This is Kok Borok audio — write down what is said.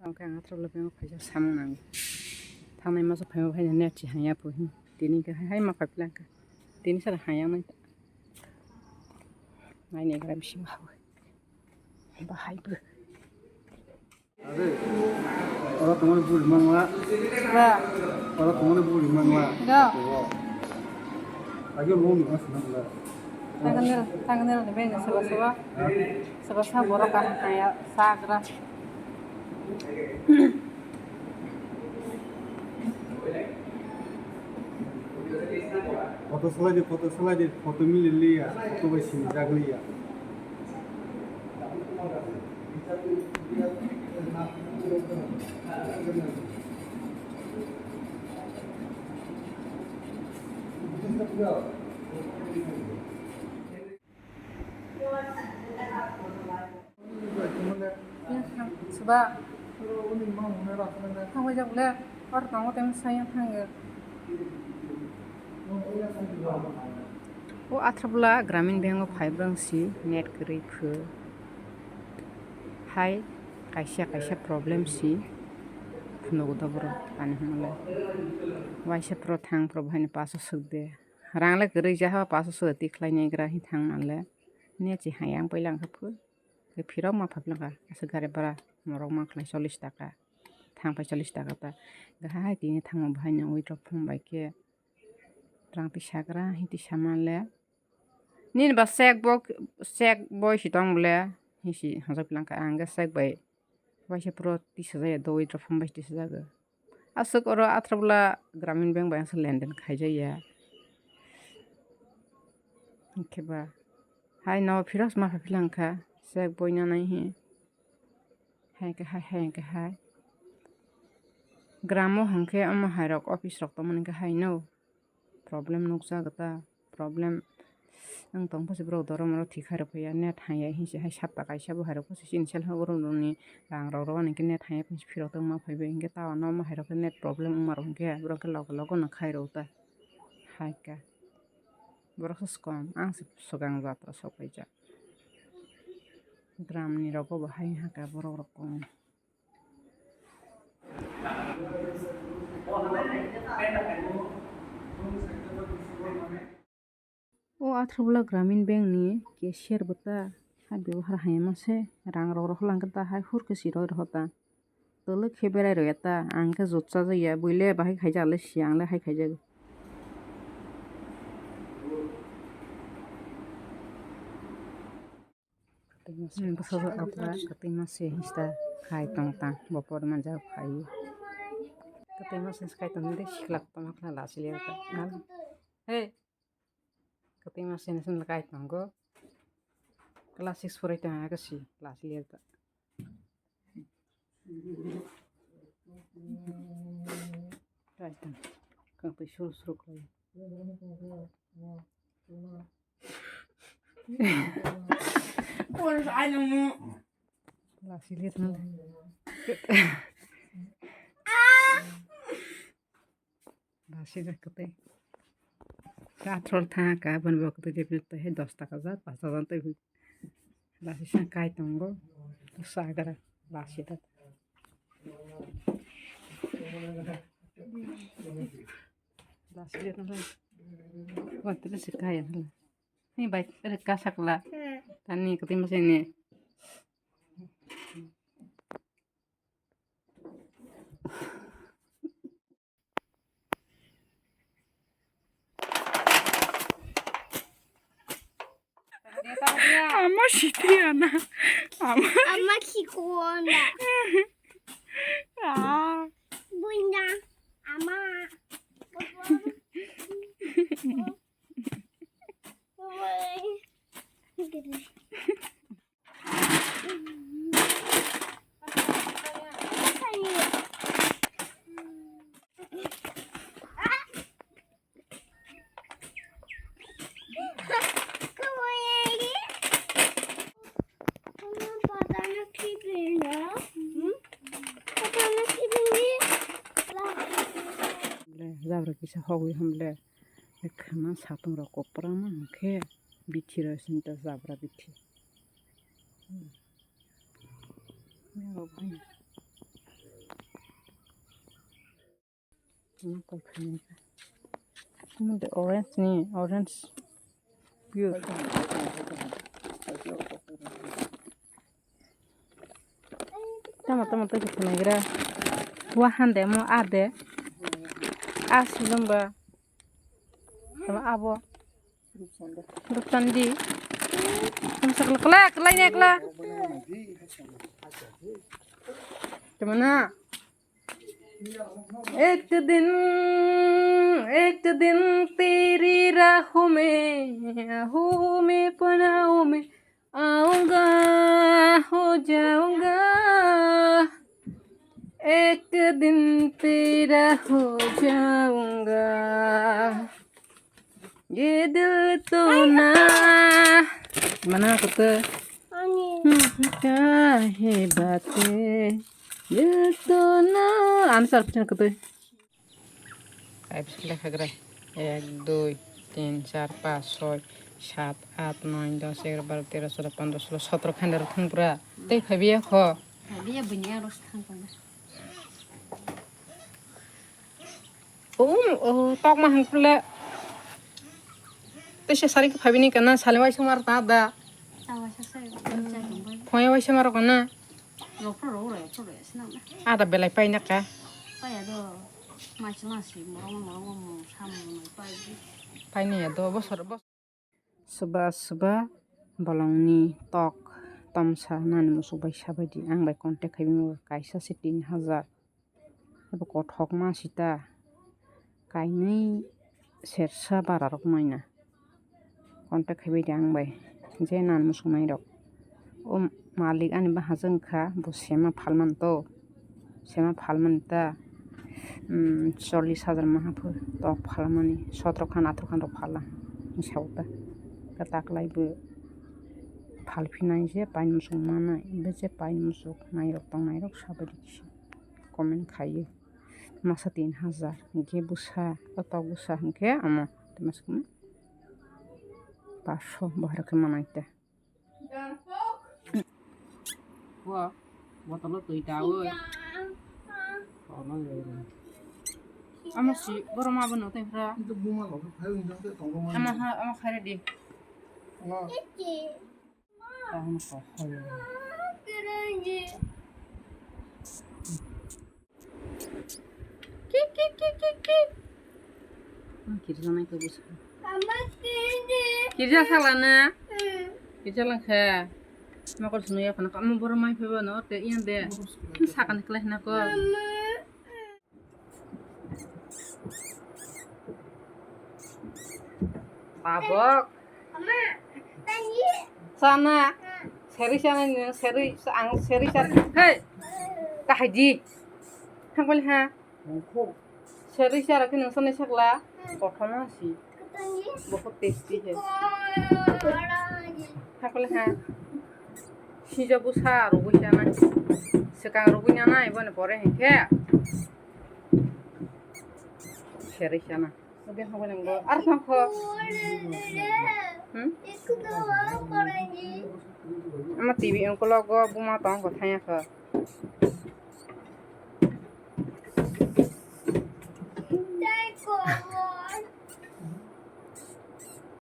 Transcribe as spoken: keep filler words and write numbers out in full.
Oke, ang athro le beng phaisa samung nang. Thangnai masa phaima phaina net si hanya pu hin. Tini ke hai ma phai plangka. Tini sara hanya nai. Nai ne gram si ma. Bahai bu. Ora tongmani buri mangla. Ba. Ora tongmani buri mangla. Ga. Age lo ni mas mangla. Tanganir, tanganir ni beng saba saba. Saba saba borok kaham kaya sagra. Photo salai di, photo salai di, photo mili liya, photo bai sini jagli ya. Suba. Thangbai jak le, or tongo tei sayang thango. O Athrapla Gramin Bank o phai brang si net kwrwi phu. Hai kaisa kaisa problem si phunuk da borok ani hwnle. Waisa pro thang pro bahai ni paso suk de. Rang le kwrwi jaha paso suk de tikhlai ni gra hi thang manle. Net si hayang paila wngkha phu. Khe phirok ma phai philangkha, aswk gari bhara norok mankha chollish taka, thang pai chollish taka ta. Gahai tini thangma bahai no withdrawal form bai khe rang twi sagra, hiti sama le. Nini ba cheque book, cheque boi si tong bole, hisi hwnjak philangkha, ang khe cheque bai waisa phuru tisajak ya do, withdrawal form bai tisajak. Aswk oro Athrapla Gramin Bank bai aswk lenden khaijakya. Hinkhe ba hai no phirok ma phai philangkha, cheque boino nai hi. Hai khe hai, hai khe hai. Gramo hinkhe omo hairok office rok tongmani khe hai no. Problem nukjagw ta, problem wng tong phaisa borok dorom oro thikha rw phaiya, net haiya hinse hai sapta kaisa bo hairok phaisa chini self help group rokni rang rok rw ani khe net haiya hinse phirok tongma phaibai hinkhe ta ano omo hairok khe net problem wngma rok hinkhe borok khe loge loge no khai rw ta hai kha. Borok se swkang, ang se swkang jatra sok paijak. Gram ni rogo bo hai haka borok rok kong. O Athrapla Gramin Bank ni cashier bo ta hai bebohar hai ma se rang rok rohor lang khe ta hai hur khe si roi rohor ta. Tolo khe berai roi ya ta ang khe jot cha jak ya buile bahai khaijak le si ang le hai khaijak. Bwsajwk okra kwtwima se hinsta khai tong tang bo porma jao khai. Kwtwima se hinsa khai tong de sikla kotorma khwlai lachiliya ta. Hey. Kwtwima se hinsa khai tongo. Class six phorai tong ha si lachiliya ta. Kai tong. Kwtwi suru suru khlai. Por sa ano mo. Lasi lihat nang. Lasi dah kete. Ka trol tha ka ban bo kete jep jep he dos taka ja, pas taka ja te. Lasi sa kai tongo. Sa gara lasi dah. Lasi dah nang. Wantu lasi kai nang. Ni bai rwkha sakla. Tani kwtwi masa ni. Ama siti ana. Ama. Ama kikona. Ah. Buina. Ama. Jabra kisa hogwi hamle. Khama satung rok kwbangma hwnkhe bithi rw sinta jabra bithi. Hmm. Yang rok bai. Omo de orange ni, orange pure. Tamo tamo tei khwlaigra. Wa hande mo a de. A silumba. Tamo abo. Rupsandi. Tamo sakla kla kla ne kla. Tamo na. एक दिन, एक दिन तेरी राहों में, राहों में पनाहों में आऊंगा, हो जाऊंगा। एक दिन तेरा हो जाऊंगा। ये दिल तो ना। Mana kata? Ani. Hmm, क्या है बातें? दिल तो ना. Answer puchina kata. Kaibisa lekhagra. Ek, dui, tin, char, panch, soi, sat, at, noi, dos, egaro, baro, tero, chodo, pondro, solo, sotro khandero thwngpra. Tei phaibiya kho. Phaibiya buini aro thang tongma. Um, oh, tokma hangphle. Tei se sari khe phaibi ni kana sale waisa mar ta da. Ta waisa sai, waisa tong bai. Phone waisa mar kana. Rok pro rok rok pro rok sinang na. Ada belai paina ka. Paya do. Masi masi morong morong mo sam mo pai. Paina ya do bosor bos. Swba swba bolongni tok tomsa nani musuk bai sabaidi ang bai contact khaibimo kaisa se tin hajar. Abo kothok ma sita kainwi sersa bara rok maina contact khaibaidi ang bai je nani musuk nai rok. O malik ani bahai wngkha bo sema phalmani to. Sema phalmani ta, um, chollish hajar maha pho tok phalmani, sotro khan, atharoh khan rok phala, sao ta. Ta taklai bo phalphinai je paini musuk manai, bo je paini musuk nairok tongnairok sabaidi kisa comment khaiyo. Masa tin hajar, hwnkhe bwsa, o tok bwsa hwnkhe omo, tei masa kwbangma paso bohrok khe manai ta. Bo botolo twi ta oi. Amo si borok ma bono tei phra. Ama ha, ama khaire di. Tahun ko khaire. Ki, ki, ki, ki, ki. Ang kirja nai khe bwsa. Kirja sala na? Kirja lang khe. Mokol sunu ya khana kamo boro mai phaibo no te iyan de. Sakani khlai hina ko. Tabok. Sana. Seri sana ni seri ang seri sana. Hei. Kahaji. Thangpal ha. Seri sana kini sana sakla. Kothoma si. Bahut tasty hai. Thangpal ha. Sija busa rugui sana. Sekang rugui nana ibo ni pore hingke. Seri sana. Oke, oke, nanggo. Ar thang kho. Hmm? Ama T V ungkologo buma tong kho thangya kho.